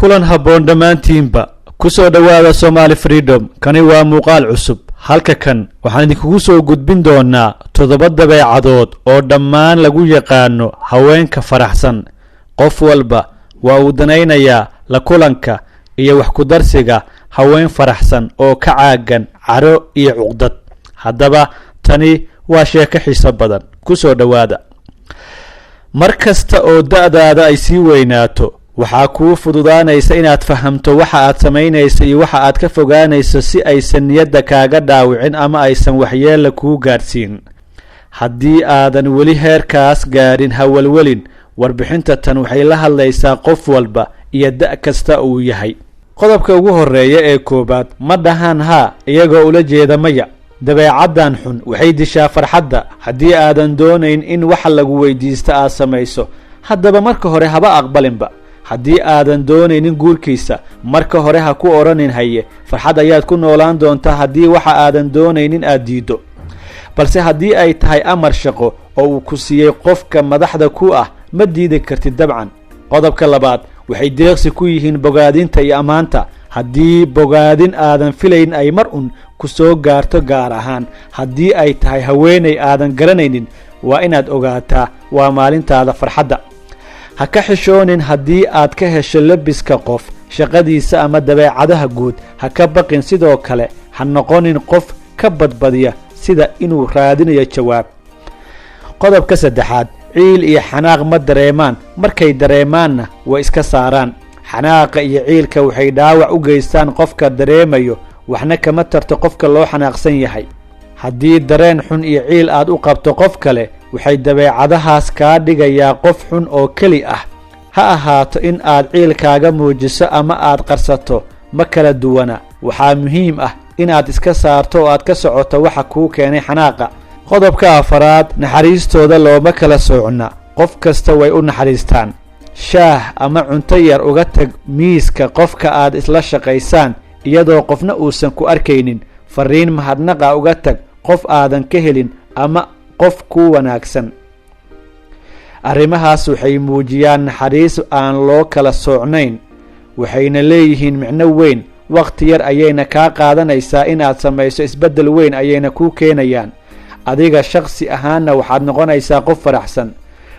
Kulan habboon dhammaantiinba. Ku soo dhowaada Somaali Freedom. Kani waa muuqaal cusub. Halka kan waxaan idinkugu soo gudbin doonaa toddoba dabeecadood oo dhammaan lagu yaqaano haweenka faraxsan. Qof walba waa uu danaynayaa la kulanka iyo wax ku darsiga haween faraxsan oo ka caagan caro iyo cuqdad. Haddaba tani waa sheeko xiiso badan. Ku soo dhowaada. Mar kasta oo da'daada ay sii weynaato, waxaa kuu fududaanaysa inaad fahamto waxa aad samaynayso iyo waxa aad ka fogaanayso, si aysan niyadda kaaga dhaawicin ama aysan waxyeella kuu gaadhsiin. Haddii aadan weli heerkaas gaadhin, hawalwelin. Warbixinta tan waxay la hadlaysaa qof walba iyo da' kasta uu yahay. Qodobka ugu horeeya ee koowaad: ma dhahaan haa iyagoo ula jeeda maya. Dabeecaddan xun waxay dishaa farxadda. Haddii aadan doonayn in waxa lagu weydiista aad samayso, haddaba marka hore haba aqbalinba. Haddii aadan doonaynin guurkiisa, marka hore ha ku odhanin haye. Farxad ayaad ku noolaan doontaa haddii waxa aadan doonaynin aad diiddo. Balse haddii ay tahay amar shaqo oo uu ku siiyey qofka madaxda ku ah, ma diidi kartid dabcan. Qodobka labaad: waxay deeqsi ku yihiin bogaadinta iyo ammaanta. Haddii bogaadin aadan filayn ay mar un ku soo gaarto, gaar ahaan haddii ay tahay haweeney aadan garanaynin, waa inaad ogaataa waa maalintaada farxadda. Ha ka xishoonin haddii aad ka hesho lebiska qof, shaqadiisa ama dabeecadaha guud. Ha ka baqin. Sidoo kale ha noqonin qof ka badbadiya, sida inuu raadinayo jawaab. Qodobka saddexaad: ciil iyo xanaaq ma dareemaan, markay dareemaanna way iska saaraan. Xanaaqa iyo ciilka waxay dhaawac u geystaan qofka dareemayo, waxna kama tarto qofka loo xanaaqsan yahay. Haddii dareen xun iyo ciil aad u qabto qof kale, waxay dabeecadahaas kaa dhigayaa qof xun oo keli ah. Ha ahaato in aad ciilkaaga muujiso ama aad qarsato, ma kala duwana. Waxaa muhiim ah inaad iska saarto oo aad ka socoto waxa kuu keenay xanaaqa. Qodobka afaraad: naxariistooda looma kala soocna. Qof kasta way u naxariistaan. Shaah ama cunto yar uga tag miiska qofka aad isla shaqaysaan iyadoo qofna uusan ku arkaynin. Fariin mahadnaqa uga tag qof aadan ka helin ama qof ku wanaagsan. Arrimahaas waxay muujiyaan naxariis aan loo kala soocnayn, waxayna leeyihiin micno weyn. Wakhti yar ayayna kaa qaadanaysaa inaad samayso, isbeddel weyn ayayna kuu keenayaan. Adiga shakhsi ahaanna waxaad noqonaysaa qof faraxsan.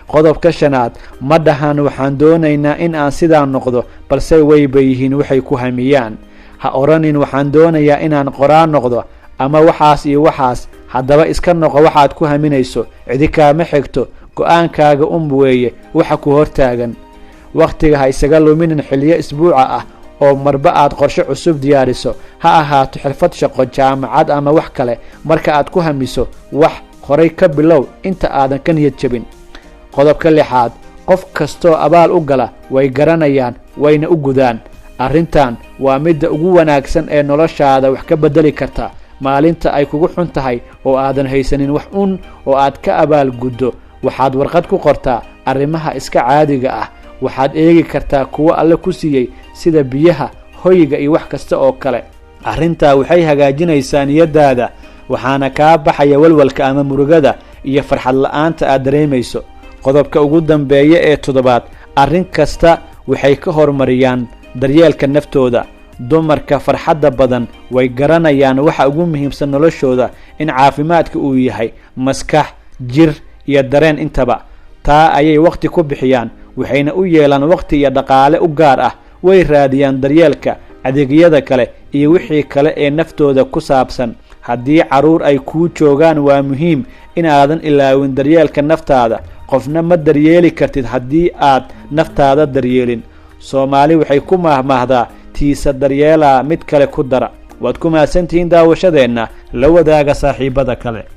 Qodobka shanaad: ma dhahan "Waxaan doonaynaa in aan sidaa noqdo", balse wayba yihiin waxay ku hamiyaan. Ha odhanin "Waxaan doonayaa inaan qoraa noqdo" ama waxaas iyo waxaas. Haddaba iska noqo waxaad ku haminayso. Cidi kaama xigto, go'aankaaga un weeye waxa ku hortaagan. Wakhtiga ha isaga luminin xiliyo isbuuca ah oo marba aad qorshe cusub diyaariso, ha ahaato xirfad, shaqo, jaamacad ama wax kale. Marka aad ku hamiso wax, horay ka bilow inta aadan ka niyad jabin. Qodobka lixaad: qof kastoo abaal u gala way garanayaan, wayna u gudaan. Arrintan waa midda ugu wanaagsan ee noloshaada wax ka beddeli karta. Maalinta ay kugu xun tahay oo aadan haysanin wax un oo aad ka abaal guddo, waxaad warqad ku qortaa arrimaha iska caadiga ah. Waxaad eegi kartaa kuwo Alle ku siiyey, sida biyaha, hoyga iyo wax kasta oo kale. Arrintaa waxay hagaajinaysaa niyaddaada, waxaana kaa baxaya walwalka ama murugada iyo farxad la'aanta aad dareemayso. Qodobka ugu dambeeya ee toddobaad: arrin kasta waxay ka horumariyaan daryeelka naftooda. Dumarka farxadda badan way garanayaan waxa ugu muhiimsan noloshooda in caafimaadka uu yahay, maskax, jir iyo dareen intaba. Taa ayay wakhti ku bixiyaan, waxayna u yeelaan wakhti iyo dhaqaale u gaar ah. Way raadiyaan daryeelka, adeegyada kale iyo wixii kale ee naftooda ku saabsan. Haddii carruur ay kuu joogaan, waa muhiim inaadan ilaawin daryeelka naftaada. Qofna ma daryeeli kartid haddii aad naftaada daryeelin. Soomaali waxay ku mahmaahdaa: "Tiisa daryeelaa, mid kale ku dara." Waad ku mahadsantihiin daawashadeenna. La wadaaga saaxiibada kale.